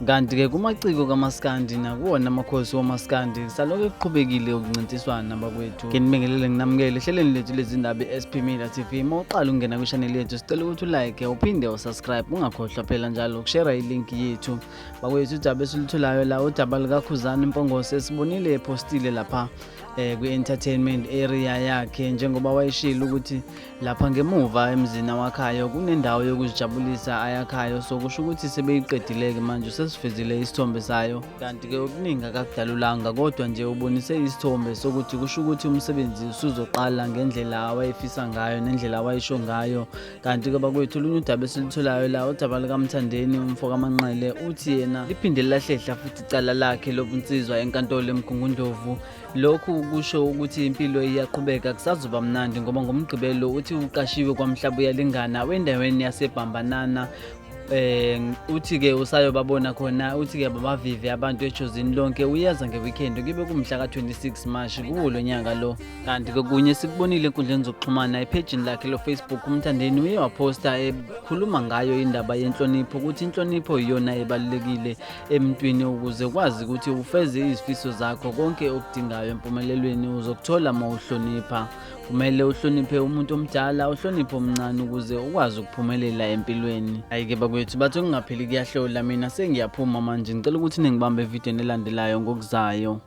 Kanti-ke kumaciko kamaskandi nakuwona amakhosi womaskandi kusalokhu kuqhubekile ukuncintiswana bakwethu. Ke nibingelele nginamukele ehlelweni lethu lezindaba i-SP Media TV. Uma uqala ukungena kwishaneli yethu sicela ukuthi ulike uphinde usubscribe ungakhohlwa phela njalo ukushera ilinki yethu. Bakwethu udaba esilutholayo la udaba likaKhuzani Mpongose esibonile ephostile lapha kwi-entertainment area yakhe njengoba wayeshilo ukuthi lapha ngemuva emzini awakhayo kunendawo yokuzijabulisa ayakhayo, so kusho ukuthi sebeyiqedile-ke manje, usesivezile isithombe sayo. Kanti-ke okuningi akakudalulanga, kodwa nje ubonise isithombe sokuthi kusho ukuthi umsebenzi usuzoqala ngendlela awayefisa ngayo nendlela awayisho ngayo. Kanti-ke bakwethu olunye udaba esilutholayo la udaba likaMthandeni umfo kaManqele, uthi yena liphinde lahlehla futhi icala lakhe lobunsizwa enkantolo eMgungundlovu. Lokhu kusho ukuthi impilo iyaqhubeka, kusazoba mnandi ngoba ngoMgqibelo uthi uqashiwe kwaMhlabuyalingana wendaweni yaseBhambanana. Uthi-ke usayobabona khona, uthi-ke babavive abantu ejozini lonke, uyeza nge-weekend kube kumhla ka-26 Mashi kuwo lo nyaka lo. Kanti-ke kunye sikubonile enkundleni zokuxhumana ephejini lakhe lo-Facebook, uMthandeni uye waphosta ekhuluma ngayo indaba yenhlonipho, ukuthi inhlonipho iyona ebalulekile emntwini ukuze ukwazi ukuthi ufeze izifiso zakho. Konke okudingayo empumelelweni uzokuthola uma uhlonipha. Kumele uhloniphe umuntu omdala, uhloniphe omncane ukuze ukwazi ukuphumelela empilweni. Hhayi-ke bakwethu, bathi okungapheli kuyahlola. Mina sengiyaphuma manje, ngicela ukuthi ningibambe evidweni elandelayo ngokuzayo.